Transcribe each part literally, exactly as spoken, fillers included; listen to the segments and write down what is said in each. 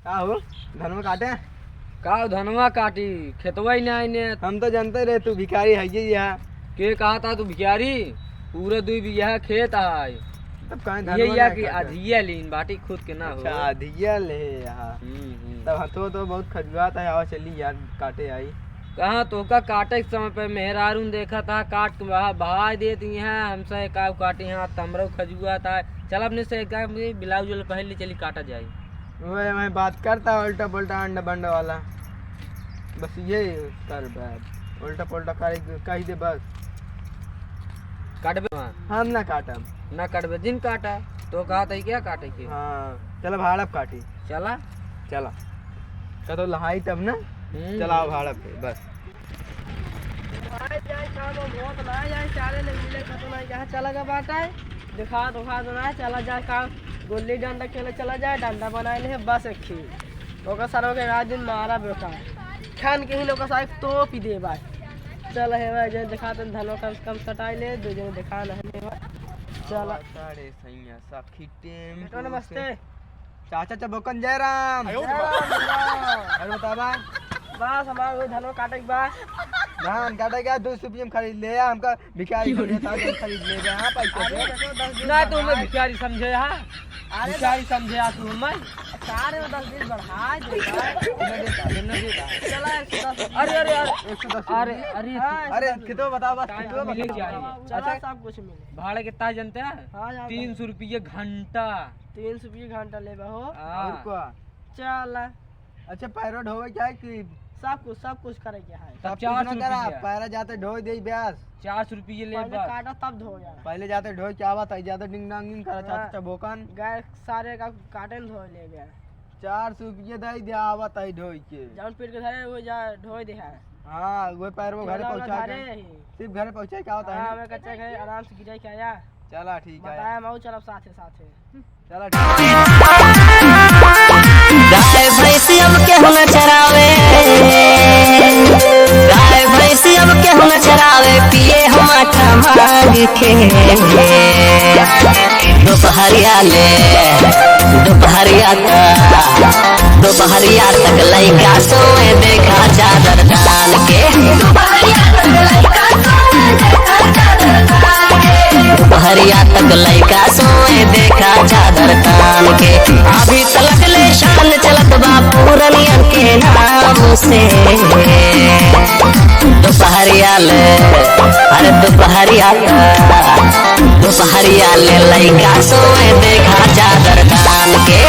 का हो, धनवा काटे? का हो, धनवा काटी? खेतवा ही ना आइने। हम तो जानते रहे तू भिखारी है ये यहाँ। के कहा था तू भिखारी? पूरा दुई बीघा खेत है। तब काहे ये धनवा या ना कि काटे? अधिया लीन बाटी खुद के ना हो। अच्छा, अधिया ले यहाँ। हम्म, हम्म। तब हथो तो बहुत खजुआत है, आवा चली यार, काटे आई। कहाँ तोका काटे के समय पे मेहरारून देखा था, काट के बहा, बहा देती हैं, हमसे का काटी हैं, तमरो खजुआत है। चल अपने से का ब्लाउज वाला पहन ले, चली काटा जाए। वह मैं बात करता उल्टा पुल्टा अंडा बंडा वाला, बस ये कर बे, उल्टा पुल्टा करे कही दे बस। काटबे वहाँ? हम ना काटब। ना काटबे, जिन काटा। तो कहा था क्या काटे के? हाँ, चला भाड़ा पे काटी। चला। चला। का तो लहाई तब ना? हम्म। चला भाड़ा पे, बस। भाई जाए काम में बहुत ना जाए, चारे ले मिले खतम नहीं, कहाँ चला गया बाटा है? दिखा, दिखा दो ना, चला जाए काम, गुल्ली डंडा खेले चला जाए, डंडा बनाए ले, बस एक ही। ओकर सरवा के रात दिन मारा बेकार। खान के ही लोग साहब तोप ही दे भाई। चल हे भाई, जन दिखा तन धनो कम से कम सटाई ले, दो जन दिखा नहीं ले भाई। चल। साढ़े सैया सखी टेम्पू बेटो नमस्ते। से। चाचा चबोकन जयराम। आयो जय राम, जय राम। अरे बतावा। बस हमार वो धनो काटे के बा। धान काटे के दो सौ रुपये में खरीद ले, हमका भिखारी समझे था, तो खरीद ले गए, हाँ, पैसे अरे दे। बेटो, दस बीस ना, तू हमें बढ़ाए। भिखारी समझे, हाँ? अरे भिखारी समझे, हाँ, तू हमें? सारे में दस बीस बढ़ाए दे भाई। कितना देता? कितना देता? चला, एक सौ दस। अरे, अरे, अरे। एक सौ दस अरे, रुपये। अरे, हाँ, अरे, एक सौ दस। कितना बताओ बस, टाइम कितना मिले बताओ? जाए। चला, अच्छा। सब कुछ मिले। भाड़ा कितना जानते हैं? हाँ, जानते हैं। तीन सौ रुपये घंटा। तीन सौ रुपये घंटा लेबा हो? हाँ। और का? चला। अच्छा, पैरो ढोवे के है कि? सब कुछ, सब कुछ करे के है। तब सब कुछ चार सौ ना करा, रुपया। पैरा जाते ढोए दे ब्यास। चार सौ रुपये ले पहले बस। काटा तब धो यार। पहले जाते ढोए के आवा, तई जाते डिंग डांग डिंग करा, हाँ। चाचा चबोकन। गए सारे का काटे न धोए ले गए। चार सौ रुपये दे दे, आवा तई ढोए के। जौन पेट के धरे, वो जा ढोए दे है। हाँ, वो पैर वो घरे चला, पहुँचा उन्हें के। धरे ही। सिर्फ घरे पहुँचा के आवत है हाँ, ना? हमें कच्चा घरे आराम से गिराई के आया। चला, ठीक है। बताया, हम चलब साथे साथे। चला, ठीक है। गाय भैंसी अब केहू न चरावे, गाय भैंसी अब केहू न चरावे, पिए हम आटा मांग के। दोपहरिया ले, दोपहरिया का, दोपहरिया तक लइका सोए देखा चादर तान के। दोपहरिया तक लइका सोए देखा चादर तान के। दोपहरिया तक लइका सोए देखा चादर तान के। अभी तलक ले शान चलत बा पूरनियन के नाम से। दोपहरिया ले, अरे दोपहरिया, दोपहरिया ले लइका सोए देखा चादर तान के।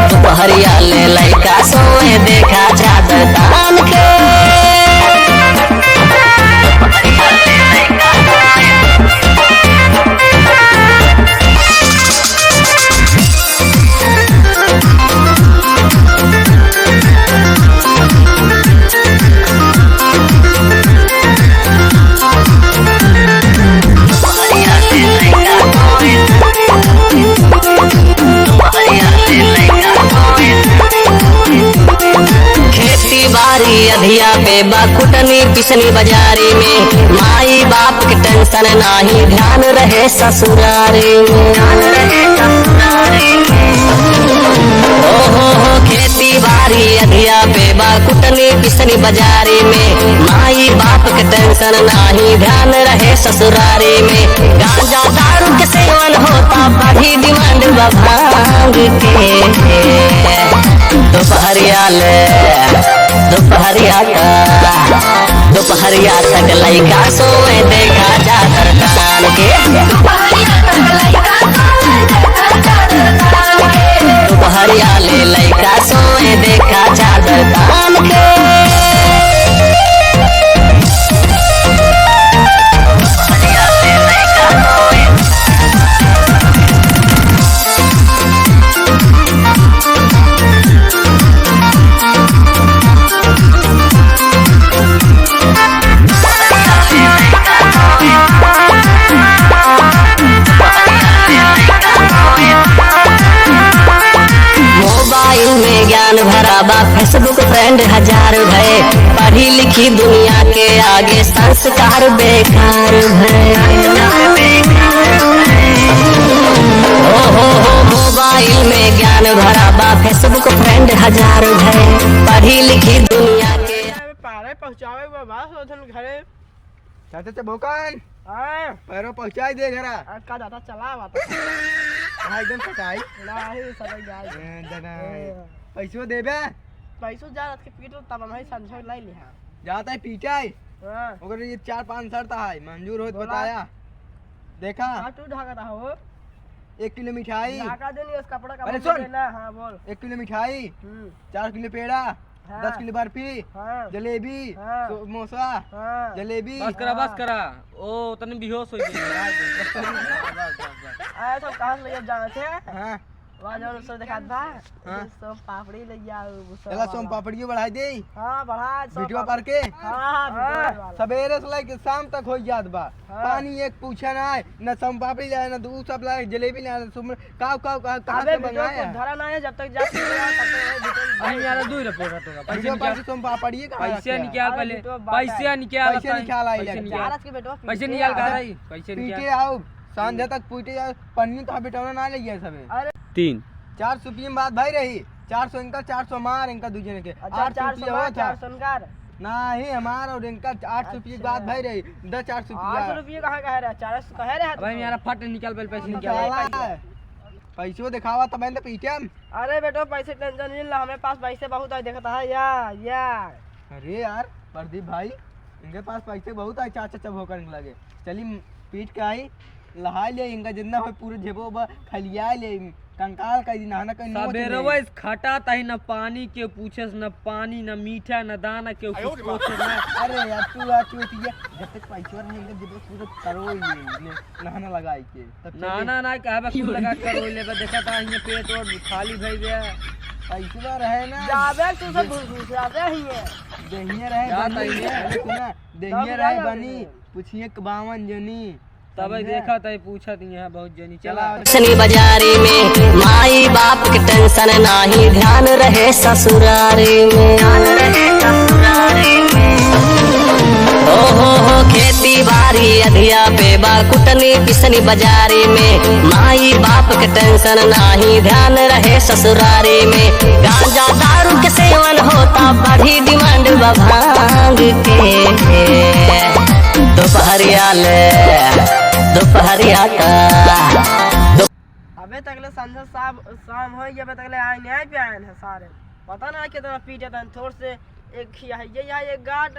दोपहरिया ले लइका सोए देखा चादर तान के। खेती बारी अधिया पे बा, कुटनी पिसनी बाजारी में, माई बाप के टेंशन नाही, ध्यान रहे ससुरारी में। ओ हो हो, खेती बारी अधिया पे बा, कुटनी पिसनी बाजारी में, माई बाप के टेंशन नाही, ध्यान रहे ससुरारी में। गांजा दारू के सेवन होता, बढ़ी डिमांड बा भांग के। दोपहरिया ले, दोपहरिया का, दोपहरिया तक लइका सोए देखा चादर तान के। दोपहरिया ले लइका सोए देखा चादर तान के। मोबाइल में ज्ञान भरा बा, Facebook friend हजार भए, पढ़ी लिखी दुनिया के आगे संस्कार बेकार भए। ओ चावे बाबा, सोचन घरे। चाचा चबोकन। हाँ। पैरो पहुँचाई दे घरा। आज का दादा चला बात। हाँ, एकदम सटाई। नाही, सटाई जाए। ए, दादा। ए। पैसो देबे? पैसो जा रात के पीट तब हम ही समझो लाई लिहा। जाता है पीटे। हाँ। ओकर ये चार पाँच शर्त है, मंजूर होत बोला। बताया। देखा? हाँ, तू ढाका था हो। एक किलो मिठाई। ढाका दे नहीं, उस कपड़ा का अरे बोल सुन। देना। हाँ, बोल। एक किलो मिठाई, हम्म। चार किलो पेड़ा, हाँ। दस किलो बर्फी, हाँ। जलेबी, हाँ। समोसा, हाँ। जलेबी। बस करा, बस हाँ। करा। ओ, तने बेहोश हो गई। बस, बस, बस। आए सब कहाँ से ले जाना थे? हाँ। वहाँ जौन सब देखात बा, हाँ। सोम पापड़ी ले आओ, वो सब चला, सोम वाला। पापड़ियो बढ़ाई दे। हाँ, बढ़ा, सोम वीडियो पापड़ी। पर के? हाँ, हाँ, वीडियो हाँ, वाला। सबेरे से लेके शाम तक हो जात बा। हाँ। पानी एक पूछे ना है, ना सोम पापड़ी लाए, ना दूध सब लाए, जलेबी लाए, ना सोम, काव, काव, काव, कहाँ अबे से वीडियो मंगाया? को धरा ना है, जब तक जा, तब तक वीडियो अरे यार, दू ही रिपोर्ट हटोगा। पैसे वीडियो निकाल। पर से सोम पापड़िए कहाँ पैसे रखे हैं? निकाल अरे पहले। वीडियो बात पैसे है। निकाल पैसे बताइए। निकाल आई पैसे लगे। निकाल। चार आज के बेटवा पैसे पीटे निकाल, आओ। कहाँ रही? पैसे पीटे निकाल। आओ। सांझे तक पीटे जाए, पन्नी तो बेटौना ना ले गया सबे। अरे तीन। चार सौ रुपये में बात भाई रही, चार सौ इनका, चार सौ मार इनका दू जने के। अच्छा, आठ सौ चार सौ रुपया मार, होत है। चार सौ इनका। नाही, हमार और इनका आठ सौ रुपये अच्छा। बात भाई रही, दस चार सौ आठ सौ रुपया। रुपये कहाँ कहे रहे? चार सौ कहे रहे अब भाई तुम। मेरा फट निकाल, पहले पैसे निकाल। निकाला है। पैसो दिखावा तब तो पीटे हम। अरे बेटो, पैसे टेंशन नहीं ला, हमारे पास पैसे बहुत है, देखता है या, या। अरे यार, प्रदीप भाई, इनके पास पैसे बहुत है, चाचा चबोकन के लगे। चली, पीट के आई, लहाई ले, इनका जितना हो पूरे जेबो बा, खलिया ले, कंकाल कर दी, नहाना कर नोच सबेरे ले। वैस खटा ताही, न पानी के पूछेस, न पानी, न मीठा, न दाना के कुछ पूछेस, न। अरे यार, तू आ चूतिया, जब तक पैसा रहे, इनका जेबो पूरे करो ही ले, ले, नहाना लगाई के। तब चले। ना, ना, ना, कहबे कुल लगा कर रोई लेबे, देखा था, हियाँ पेट और खाली भई गया। पैसवा रहे ना। जाबे तू सब घुस घुस आबे हियाँ। देहिए रहे जाता बनी, ही है। अरे सुना, देहिए तब रहे जाओ बनी, रे। पूछिए क बावन जनी। तब समझे? देखा था, पूछा थी यहाँ बहुत जनी। चला। चला। सनी बाजारी में माई बाप के टेंशन नाही, ध्यान रहे ससुरारी में। ओहो हो, खेती बारी अधिया पे बा, कुटनी पिसनी बाजारी में। माई बाप के टेंशन नाही, ध्यान रहे ससुरारी में। गांजा दारू के सेवन होता, बढ़ी डिमांड बा भांग के। दोपहरिया ले, दोपहरिया का, दो- अबे तकले संझा साब-, शाम होइ गया, अबे तकले आए नहीं, आए पे आए हैं सारे। पता ना कितना पीटे तन, थोड़ से एक खिया है, ये यहाँ एक गाट,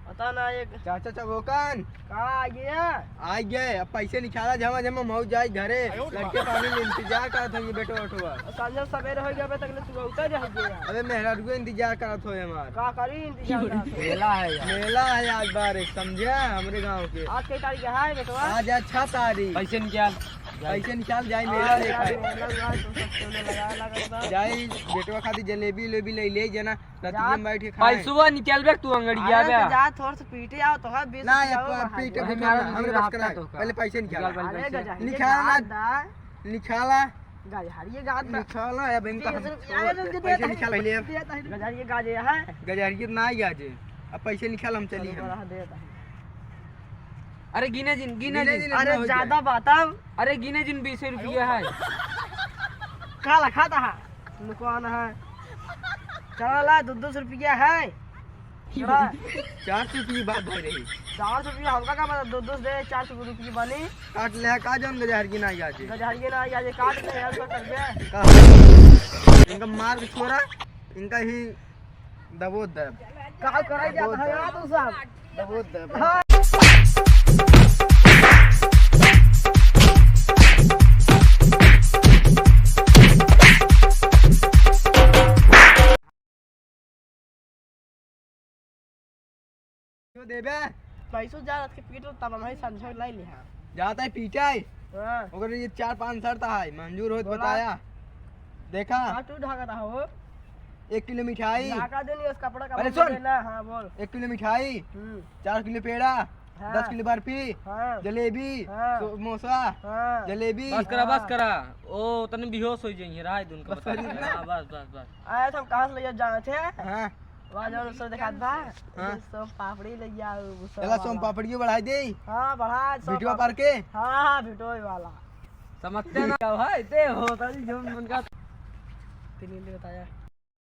पता ना एक चाचा चबोकन। का आ गया? आ गए, अब पैसे निकाला, जमा जमा मऊ जाए घरे, लड़के पानी में इंतजार करत होंगे बेटो बेटवा। संझा सबेरे होइ गया, अबे तकले तू उतर रह गया। अबे मेहरारू इंतजार करत हो हमार। का करी इंतजार करत हो? मेला है यार। मेला है आज बार एक, समझे, हमरे गाँव के। आज कई तारीख है बेटवा? आज अच्छा तारीख। पैसे निकाल। पैसे निकाल, जाई मेला आ, देखा। यार, मेला हुआ, तो सब चोले लगा, लगा, लगा। जाई बेटवा खातिर जलेबी उलेबी ले, ले जाना, रतिया जा। में बैठ के खाए। पैसवा निकालबे तू अंगड़िया अरे, बे। तो जा, थोड़ से पीटे आओ, तो है, बीस ना, रुपया ये हो, प-, पीटे अरे, भूखे मारा ना, हमरे बस का ना। तो का। पहले पैसे निकाल। निकाल, अरे, पैसे। गजहरिये निकाल ना। गाद दा। निकाला। गजहरिये गाद दा। निकाला, अब इनका बीस हम रुपया छोड़, है, रुक, पैसे दे, निकाल पहले। दे, दे, गजहरिये गाजे है। गजहरिये ना ही गाजे। अब पैसे निकाल, हम चली चलो, हम। बड़ा दे, दे। अरे गिने जिन, गिने गिने जिन। जिन, अरे ना हो जाए। ज्यादा बात अब। अरे गिने जिन, बीस रुपया है। का लखा था? नुकसान है। चला ला, दो दो सौ रुपया है। चला। चार सौ रुपया बात भाई रही। चार सौ रुपया हमका का पता, दो दो सौ दे, चार सौ रुपया बनी। काट ले, का जौन गजहर की ना आ जाए। गजहर की ना आ जाए, काट ले, ऐसा कर दे। का? इनका मार के छोड़ा, इनका ही दबो दब। का कराई जात है यार तू सब? दबो दब। हाँ। जो देबे? पैसो जा रात के पीट तब हम ही समझो लाई लिहा। जाता है पीटे। हाँ। ओकर ये चार पाँच शर्त है, मंजूर होत बोला। बताया। देखा? हाँ, तू ढाका था हो। एक किलो मिठाई। ढाका दे नहीं, उस कपड़ा का अरे बोल सुन। देना, हाँ, बोल। एक किलो मिठाई, हम्म। चार किलो पेड़ा, हाँ। दस किलो बर्फी, हाँ। जलेबी, हाँ। समोसा, हाँ। जलेबी। बस करा, बस हाँ। करा। ओ, तने बेहोश हो जाइए, रहा है दुन का बस बता करी। हाँ, बस, बस, बस। आया था, हम कहाँ से ले जाना थे? हाँ। वहाँ जौन सो देखात बा, हाँ। सोम पापड़ी ले आओ, वो सब चला, सोम वाला। पापड़ियो बढ़ाई दे। हाँ, बढ़ा, सोम वीडियो पाप-, पर के? हाँ, हाँ, वीडियो वाला। समझते ना क्या भाई, ते हो, तभी जो उनका तीन दिन बताया।